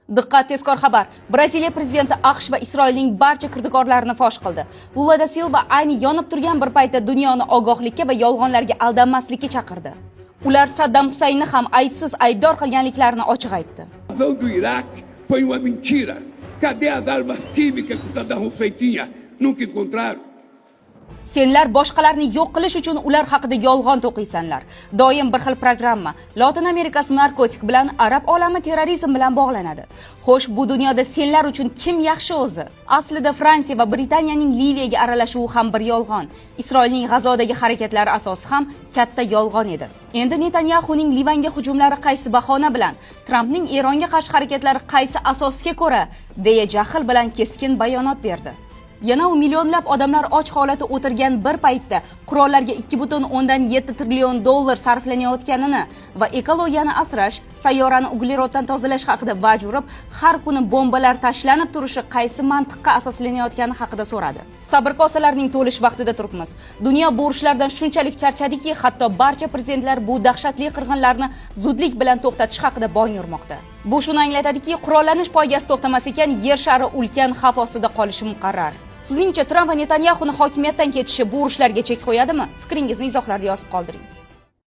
Diqqat, tezkor xabar! Braziliya prezidenti AQSh va Isroilning barcha kirdikorlarini fosh qildi. Lula da Silva ayni yonib turgan bir paytda dunyoni ogohlikka va yolg'onlarga aldanmaslikka chaqirdi. Ular Saddam Husaynni ham aybsiz aybdor qilganliklarini ochiq aytdi. Invasão do Iraque foi uma mentira. Cadê as armas químicas que o Saddam Hussein tinha? Nunca encontraram. Senlar boshqalarni yo'q qilish uchun ular haqida yolg'on to'qiysanlar. Doim bir xil programma. Lotin Amerikasi narkotik bilan, arab olami terrorizm bilan bog'lanadi. Xo'sh, bu dunyoda senlar uchun kim yaxshi o'zi? Aslida Fransiya va Britaniyaning Liviyaga aralashuvi ham bir yolg'on. Isroilning G'azodagi harakatlari asosi ham katta yolg'on edi. Endi Netanyaxuning Livanga hujumlari qaysi bahona bilan, Trampning Eronga qarshi harakatlari qaysi asosga ko'ra, deya jahl bilan keskin bayonot berdi. Yana u millionlab odamlar och holatda o'tirgan bir paytda qurollarga 2,7 trillion dollar sarflanayotganini va ekologiyani asrash, sayyorani ugleroddan tozalash haqida vaj urib, har kuni bombalar tashlanib turishi qaysi mantiqqa asoslanayotgani haqida so'radi. Sabr kosalarining to'lish vaqtida turibmiz. Dunyo bu urushlardan shunchalik charchadiki, hatto barcha prezidentlar bu dahshatli qirg'inlarni zudlik bilan to'xtatish haqida bong urmoqda. Bu shuni anglatadiki, qurollanish poygasi to'xtamas ekan, yer shari ulkan xavf ostida qolishi muqarrar. Sizningcha, Tramp va Netanyaxuni hokimiyatdan ketishi bu urushlarga chek qo'yadimi? Fikringizni izohlarda yozib qoldiring.